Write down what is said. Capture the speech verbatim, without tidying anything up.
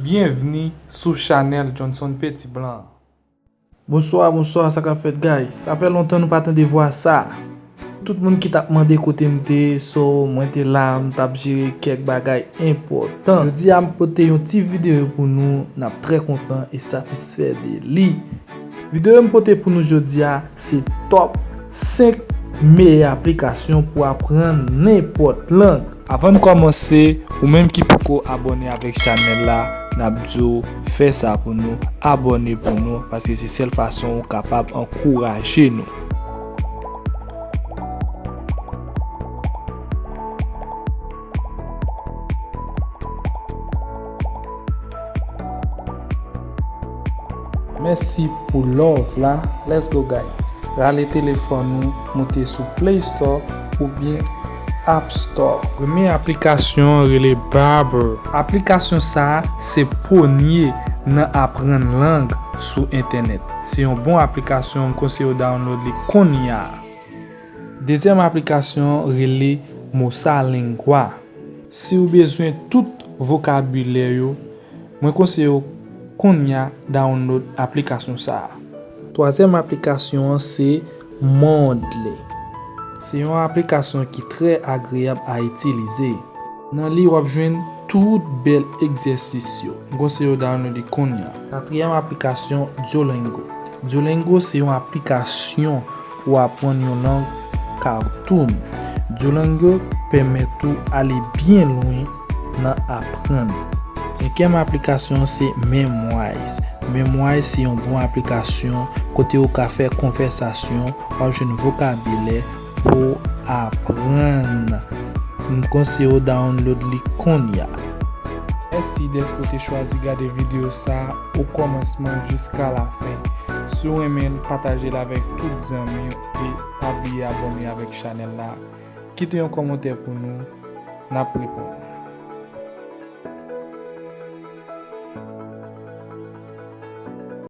Byenvni sou chanèl Johnson Petit Blanc. Bonswa, bonswa, sa k ap fèt, guys? Sa fè lontan nou pa tande vwa sa. Tout moun ki t ap mande kote m te, so mwen te la, m t ap jere kèk bagay enpòtan. Jodi a, m pote yon ti videyo pou nou, n ap trè kontan e satisfè de li. Videyo m pote pou nou jodi a, se top senk meyè aplikasyon pou aprann nenpòt lang. Avan n kòmanse, ou menm ki poko abòne avèk chanèl la, n ap di w fè sa pou nou, abòne pou nou, paske se sèl fason ou kapab ankouraje nou. Mèsi pou love la. Let's go, guys. Rale telefòn ou, moute sou Play Store oubyen App Store. Premye aplikasyon an rele Babbel. Aplikasyon sa a se premye nan aprann lang sou entènèt. Se yon bon aplikasyon, m konseye w download li kounye a. Dezyèm aplikasyon an rele Mosalingua. Si w bezwen tout vokabilè yo, mwen konseye w kounye a download aplikasyon sa a. Twazyèm aplikasyon an se Mondly. Se yon aplikasyon ki trè agreyab a itilize. Nan li, w ap jwenn tout bèl egzèsis yo. M konseye w download li kounye a. Katriyèm aplikasyon, Duolingo. Duolingo se yon aplikasyon pou aprann yon lang katoun. Duolingo pèmèt ou ale byen lwen nan aprann. Senkyèm aplikasyon se Memrise. Memrise se yon bon aplikasyon kote ou ka fè konvèsasyon, w ap jwenn vokabilè pou aprann. M konseye w download li kounye a. Mèsi dèske w te chwazi gade videyo sa a o kòmansman jiska lafen. Si w renmen l, pataje l avèk tout zanmi w e pa bliye abòne avèk chanèl la. Kite yon kòmantè pou nou, n ap reponn.